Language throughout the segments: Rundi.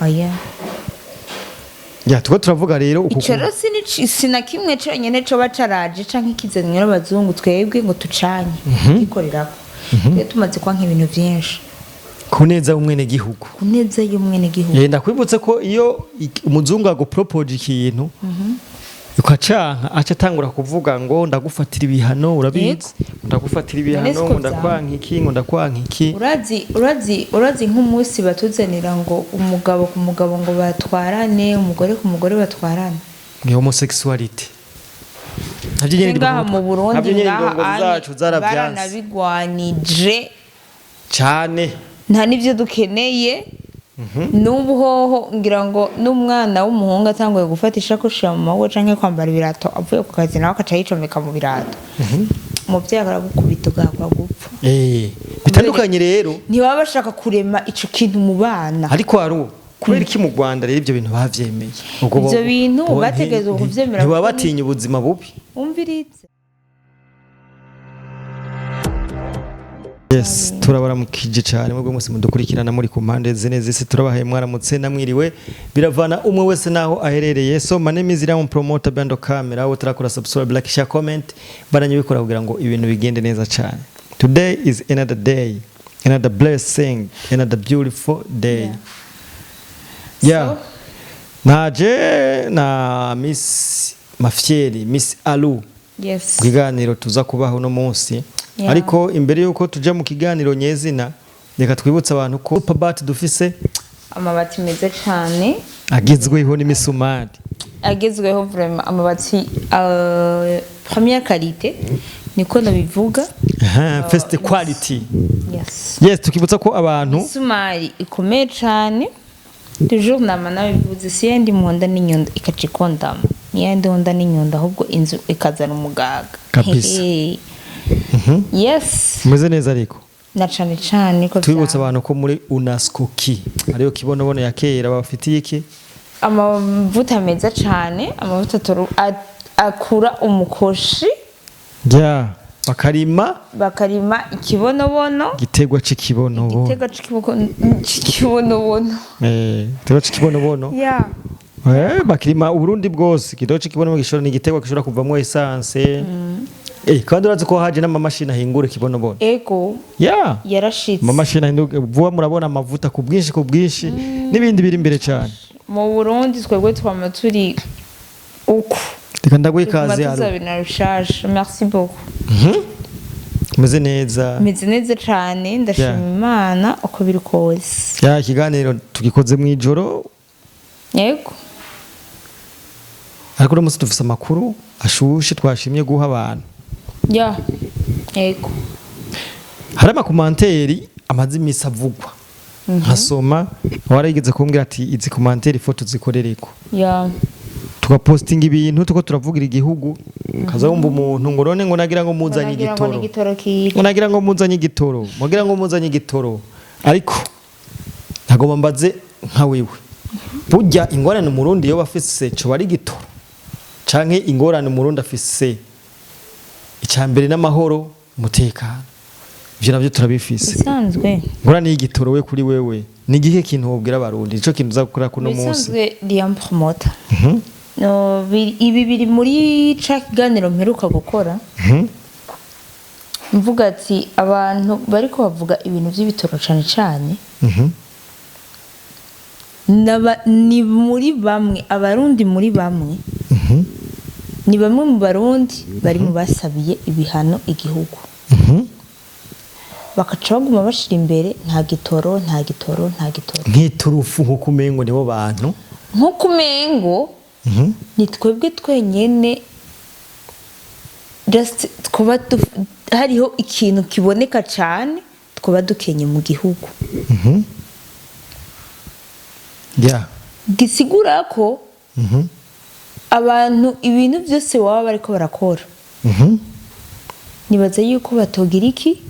Oya. Ya, tuko turavuga rero uku. Ico rero si na kimwe conyene coba caraje canke kizanywe n'abazungu, twebwe ngo tucanye gikorerako. Twe tumaze kwanka ibintu vyinshi. Ku neza y'umwenegihugu. Ku neza y'umwenegihugu. Ndakwibutse ko iyo umuzungu agupropose ikintu ukacanka, aca atangura kuvuga ngo ndagufatira ibihano, urabizi, ndagufatira ibihano, siko ngo ndakwanka iki, ngo ndakwanka iki. Urazi nk'umunsi batuzanira ngo umugabo ku mugabo ngo batwarane, umugore ku mugore batwarane. Ni homosexuality navyo nyene. Ngaha mu Burundi, navyo nyene ngaha indongozi anye zacu zaravyanse. Baranabigwanije. Cane. Nta n'ivyo dukeneye n'ubu hoho. Ngira ngo n'umwana w'umuhungu atanguye gufata ishakoshi mu maboko canke kwambara ibirato avuye ku kazi, nawe akaca yicomeka mu birato, umuvyeyi aragukubita ugahakwa gupfa. Bitandukanye rero. Ntibaba bashaka kurema ico kintu mu bana. Ariko hari ubu kubera iki mu Rwanda rero ibyo bintu bavyemeye? Ubwo Ivyo bintu bategerezwa kuvyemera ntibaba kuko batinya ubuzima bubi. Umvirize. Yes, turabaramukije cyane mwebwe mwese mudukurikirana muri ku mpande zine z'isi. Turabahaye mwaramutse namwiriwe, biravana umwe wese naho aherereye. So my name is Iramu Promoter Bando Camera. Aho turakora subscribe, like, share, comment, baranyabikora kugira ngo ibintu bigende neza cyane. Today is another day, another blessing, another beautiful day. Yeah. So, Naje na Miss Mafieri, Miss Alu, Yes. mu kiganiro tuza kubaho uno munsi. Ariko imbere yuko tuja mu kiganiro nyezina, reka twibutse abantu ko Superbat dufise amabati meza cane agezweho n'imisumari. Agezweho vraiment, amabati première qualité, niko nabivuga. Aha, first quality. Yes. Yes, tukibutsa ko abantu Isumari ikomeye cane. Toujours nama nabivuze, si yandi muhonda n'inyundo ikaca ikondama, ni yandi honda n'inyundo, ahubwo inzu ikazana umugaga. Kabisa. Yes. Umeze neza ariko? Na cane cane ko Tubibutsa abantu ko muri Unaskoki ariyo kibonobono ya kera bafitiye iki? Amavuta meza cane, amavuta akura umukoshi. Ya, bakarima. Bakarima ikibonobono. Igiterwa c'ikibonobono. Igitego c'ikibonobono. Igiterwa c'ikibonobono. Ya. Bakirima Uburundi bwose. Igiterwa c'ikibonobono gishobora, ni igiterwa gishobora kuvamwo essence. Kandi urazi ko haje n'amamashini ahingura ikibonobono? Ego. Ya. Yarashitse. Amamashini ahingura vuba, murabona amavuta ku bwinshi, ku bwinshi, n'ibindi biri imbere cyane. Mu Burundi twebwe twama turi uku. Reka ndaguhe tuguma ikaze, Aru. tuzabina rushasha. Merci beaucoup. Umeze neza? Meze neza cane, ndashima Imana uko biri kose. Ya, ikiganiro tugikoze mu ijoro. Yego. Ariko uno munsi dufise amakuru ashushe twashimye guha abantu. Ya, yego. Hari ama commentaires amaze iminsi avugwa, nkasoma, warigeze kumbwira ati izi commentaires ifoto zikorereko. Tugapostinga ibintu tuko turavugira igihugu, kaza wumva umuntu ngo none ngo nagira ngo muzanye Nagira ngo igitoro. ni igitoro kiri. Ngo nagira ngo muzanye igitoro, mugira ngo muzanye igitoro. Ariko ntagomba mbaze nka wewe, burya ingorane Umurundi yo bafise co bari igitoro, canke ingorane Umurundi afise icya mbere n'amahoro, umutekano, ivyo navyo turabifise? Bisanzwe. Ingorane y'igitoro, we kuri wewe ni igihe kintu wobwira Abarundi nico kintu uza gukora kuno munsi? Bisanzwe, Liam Promoter. No, ibi biri muri ca kiganiro mperuka gukora, mvuga ati abantu bariko bavuga ibintu by'ibitoro cane cane ni muri bamwe Abarundi, muri bamwe, ni bamwe mu Barundi bari mu basabiye ibihano igihugu, bakaca baguma bashira imbere nta gitoro, nta gitoro, nta gitoro. Nk'iturufu, nk'uko umengo nibo bantu. Nk'uko umengo ni twebwe twenyene just twaba hariho ikintu kiboneka cane twaba dukenye mu gihugu. Gisigura ko abantu ibintu byose baba bariko barakora, nibaza yuko batogira iki,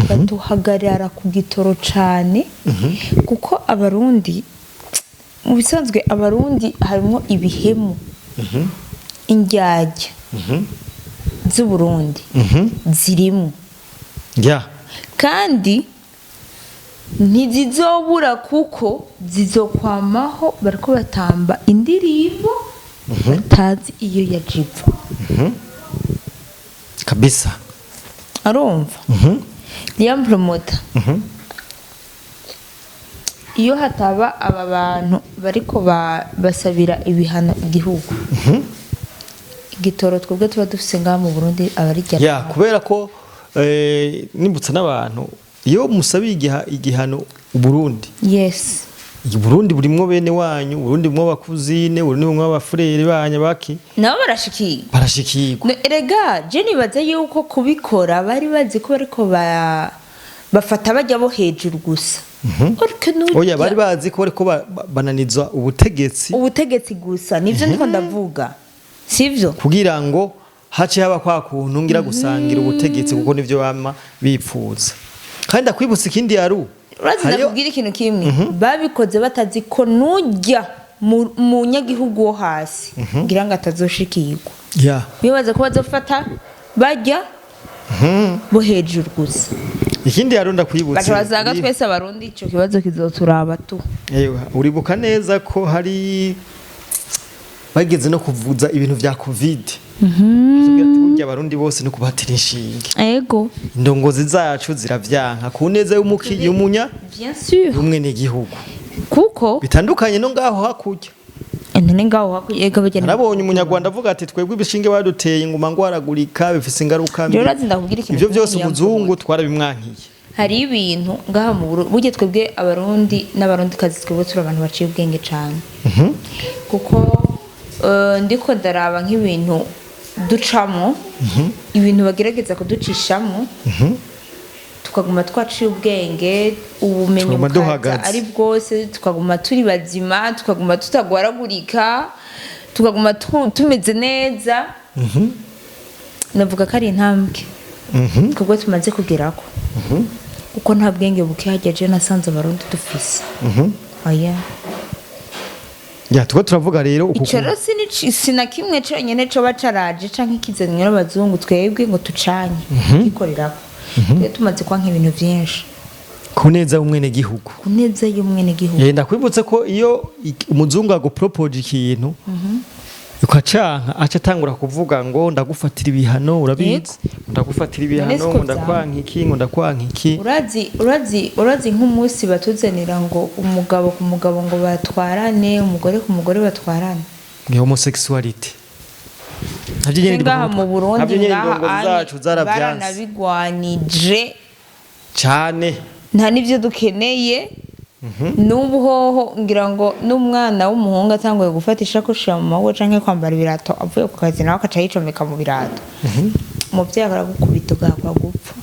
batuhagarara ku gitoro cane, kuko Abarundi mu bisanzwe, Abarundi harimo ibihemu, indyarya z'Uburundi zirimo. Kandi Ntizizobura kuko zizokwamaho bariko batamba indirimbo batazi iyo yajiva. Kabisa. Arumva Liam Promoter, iyo hataba aba bantu bariko basabira ibihano igihugu, igitoro twebwe tuba dufise ngaha mu Burundi aba ari Ya, kubera ko nibutsa n'abantu, iyo musabiye igihano Uburundi, Burundi burimwo bene wanyu, Burundi burimwo aba cousins, Burundi burimwo aba frères banyu baki. Nabo barashikirwa. Barashikirwa. No, erega je nibaza yuko kubikora bari bazi ko bariko bafata bajya bo hejuru gusa. Ariko nurya Oya, bari bazi ko bariko bananiza ubutegetsi. Ubutegetsi gusa, nivyo ndiko ndavuga, sivyo? Kugira ngo hace haba kwa kuntu ngira gusangira ubutegetsi, kuko nivyo bama bipfuza. Kandi ndakwibutsa ikindi yaru Urazi, ndakubwira ikintu kimwe: babikoze batazi ko nujya mu nyagihugu wo hasi ngira ngo atazoshikirwa. Bibaza ko bazofata bajya bo hejuru gusa. Ikindi yaru ndakwibutsa, Baca basanga twese Abarundi ico kibazo kizoturaba tu. Ewa, uribuka neza ko hari bageze no kuvuza ibintu vya Covid. Batubwira ati burya Abarundi bose no kubatira inshinge. Indongozi zacu ziravyanka ku neza y'umuki y'umunya Bien sûr. y'umwenegihugu. Kuko Bitandukanye no ngaho hakurya. None ngaho hakurya ega bagenda. Narabonye Umunyarwanda avuga ati twebwe ibishinge baduteye nguma ngwaragurika, bifise ingaruka mbi. Rero urazi, ndakubwira ikintu Ivyo byose kimwe. umuzungu twarabimwankiye. Hari ibintu ngaha mu Burundi, burya twebwe Abarundi n'Abarundikazi, twebwe turi abantu baciye ubwenge cane, kuko ndiko ndaraba nk'ibintu ducamo, ibintu bagerageza kuducishamo, tukaguma twaciye ubwenge, ubumenyi Tukaguma bukaza duhagaze. ari bwose, tukaguma turi bazima, tukaguma tutagwaragurika, tukaguma tumeze neza. Navuga ko ari intambwe twebwe tumaze kugerako, kuko nta bwenge buke hajya je nasanze Abarundi dufise, oya. Ya, tuko turavuga rero uku Ico rero si na kimwe conyene coba caraje canke kizanywe n'abazungu, twebwe ngo tucanye gikorerako. Twe tumaze kwanka ibintu vyinshi. Ku neza y'umwenegihugu. Ku neza y'umwenegihugu. Ndakwibutse ko iyo umuzungu agupropoje ikintu ukacanka, aca atangura kuvuga ngo ndagufatira ibihano, urabizi, ndagufatira ibihano, siko ngo ndakwanka iki, ngo ndakwanka iki. Urazi nk'umunsi batuzanira ngo umugabo ku mugabo ngo batwarane, umugore ku mugore batwarane. Ni homosexuality navyo nyene. Ngaha mu Burundi, navyo nyene ngaha indongozi ani zacu zaravyanse. Baranabigwanije. Cane. Nta n'ibyo dukeneye n'ubu hoho. Ngira ngo n'umwana w'umuhungu atanguye gufata ishakoshi ya mama we canke kwambara ibirato avuye ku kazi, nawe akaca yicomeka mu birato, umuvyeyi aragukubita ugahakwa gupfa.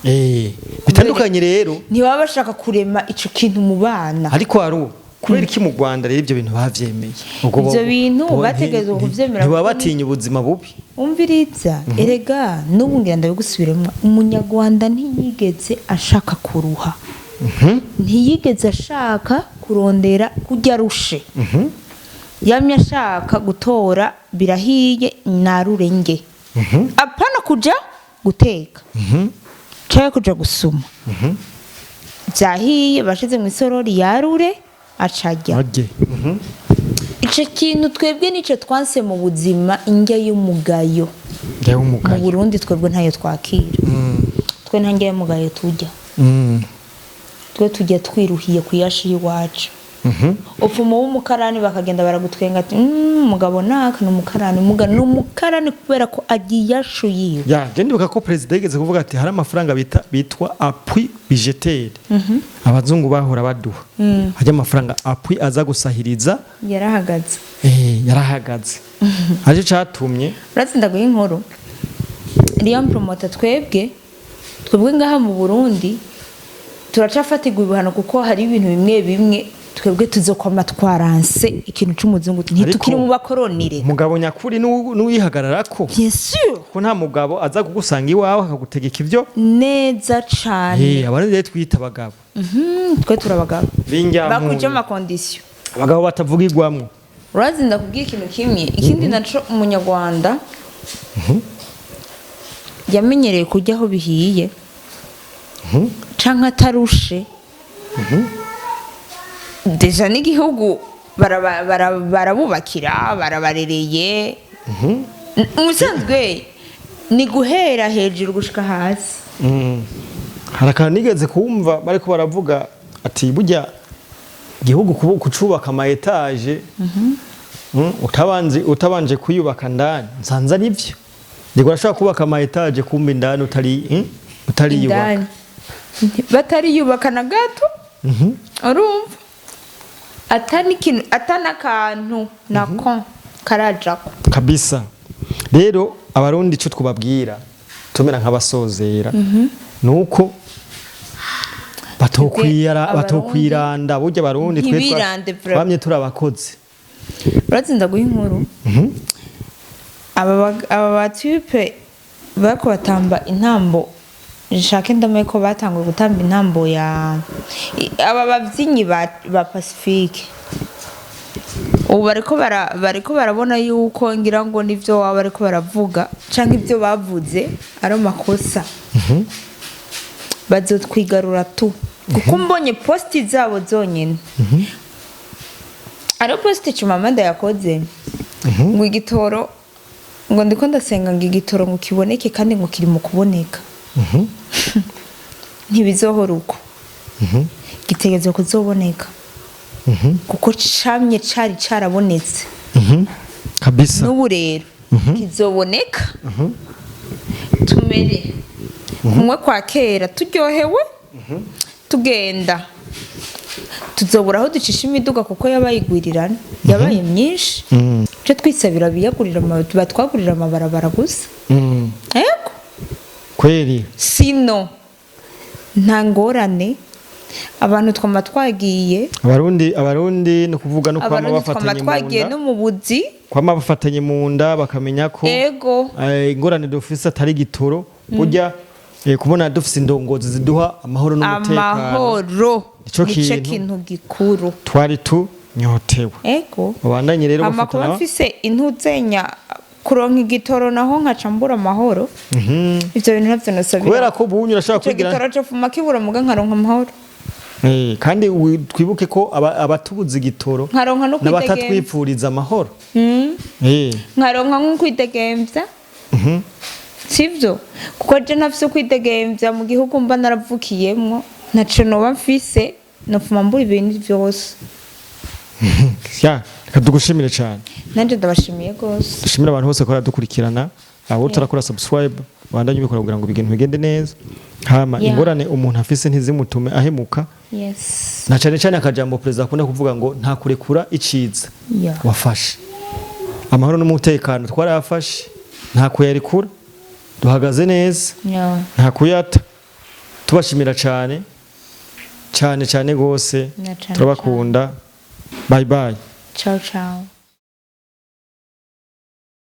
Bitandukanye rero. Ntibaba bashaka kurema ico kintu mu bana. Ariko hari ubu kubera iki mu Rwanda rero ibyo bintu bavyemeye? Ubwo Ivyo bintu bategerezwa kuvyemera ntibaba kuko batinya ubuzima bubi. Umviriza, erega n'ubu ngira ndabigusubiremo: Umunyarwanda ntiyigeze ashaka kuruha, ntiyigeze ashaka kurondera kurya rushe, yamye ashaka gutora birahiye narurenge, apana kuja guteka canke kuja gusuma. Vyahiye bashize mu isorori, yarure acarya. Arye. Ico kintu twebwe nico twanse mu buzima, indya y'umugayo. Njyewe Mu umugayo. Burundi twebwe ntayo twakira, twe nta ndya y'umugayo turya. Twe tujya twiruhiye ku yashi y'iwacu. Upfuma w'umukarani bakagenda baragutwenga ati "Umugabo naka ni umukarani, umugabo ni umukarani kubera ko agiye iyashu yiwe." Ya, je ndibuka ko perezida yigeze kuvuga ati hari amafaranga bita bitwa appui budgétaire abazungu bahora baduha, hajya amafaranga appui aza gusahiriza. Yarahagaze. Yarahagaze, aricyo catumye. Uretse ndaguha inkuru, Liam Promoter, twebwe ngaha mu Burundi turacafatirwa ibihano, kuko hari ibintu bimwe bimwe twebwe tuzokwama twaranse, ikintu c'umuzungu ntitukiri mu bakoronire. Umugabo nyakuri n'uwihagararako. Bien sûr. Ko nta mugabo aza kugusanga iwawe akagutegeka ibyo. Neza cane. Abandi rero twita abagabo Twe turabagabo b'injyamuntu. bakwije ama conditions. Abagabo batavugirwamwo. Urazi, ndakubwira ikintu kimwe, ikindi naco: Umunyarwanda yamenyereye kurya aho bihiye canke atarushe. Déjà n'igihugu barabubakira, barabarereye. Umusanzwe ni guhera hejuru gushika hasi. Hari akantu nigeze kumva bariko baravuga ati burya igihugu kucubaka ama étages, utabanje kuyubaka ndani, nsanze ari byo. Ndiko urashobora kubaka ama étages, kumva indani utari utariyubaka. Indani batariyubaka na gato, urumva atani ikintu, atanakantu nako karajako. Kabisa. Rero Abarundi, ico twubabwira tumera nk'abasozera nuko batokwira Abarundi batokwiranda. Burya Abarundi twe ntibirande vraiment. Twamye turi abakozi. Uratsinda guha inkuru. Aba batype bariko batamba intambo, nshake ndame ko batanguye gutamba intambo ya aba bavyinyi ba Pacifique. Ubu bariko barabona yuko ngira ngo nivyo baba bariko baravuga canke ivyo bavuze ari amakosa, bazotwigarura tu, kuko mbonye post zabo zonyene, ari post Chimamanda yakoze ngo igitoro, ngo ndiko ndasenga ngo igitoro ngo kiboneke, kandi ngo kiri mu kuboneka. Ntibizohora uko, gitegerezwa kuzoboneka kuko camye cari carabonetse. Kabisa. N'ubu rero kizoboneka, tumere kumwe kwa kera, turyohewe, tugenda. Tuzobura aho ducisha imiduga kuko yabaye igwirirana, yabaye myinshi. Icyo twisabira, biyagurira batwagurira amabarabara gusa. Yego. Kweri. Sino nta ngorane, abantu twama twagiye. Abarundi ni ukuvuga no kwama Abarundi twama bafatanye mu twagiye nda. No mu buzi. Kwama bafatanye mu nda, bakamenya ko ingorane dufise atari igitoro. Burya kubona dufise indongozi ziduha amahoro n'umutekano, Amahoro. Nico nico kintu. kintu gikuru. Twari tunyotewe. Babandanye rero Hama kuba bafatana. mfise intuzenya kuronka igitoro, naho nkaca mbura amahoro, ivyo bintu navyo nosabira. Kubera ko bunyu urashobora Ico kwigira gitoro cofuma kibura, muga nkaronka amahoro. Kandi twibuke ko abatubuza igitoro Nkaronka no kwidegemvya. n'abatatwipfuriza amahoro. Nkaronka nko kwidegemvya, sivyo? Kuko je ntafise kwidegemvya mu gihugu mba naravukiyemwo, ntaco noba mfise, nopfuma mbura ibintu vyose. Ya, reka tugushimire cyane. Nanje ndabashimiye gose. Dushimire abantu bose ko baradukurikirana. Abo utarakora subscribe, bandanye ubikora kugira ngo ibintu bigende neza. Hama ingorane umuntu afise ntizimutume ahemuka, na cyane cyane akajambo perezida akunda kuvuga ngo nta kurekura iciza wafashe. Amahoro n'umutekano twarayafashe, nta kuyarekura, duhagaze neza, nta kuyata. Tubashimira cyane cyane cyane rwose. Na cane. Turabakunda, bye bye. Ciao ciao.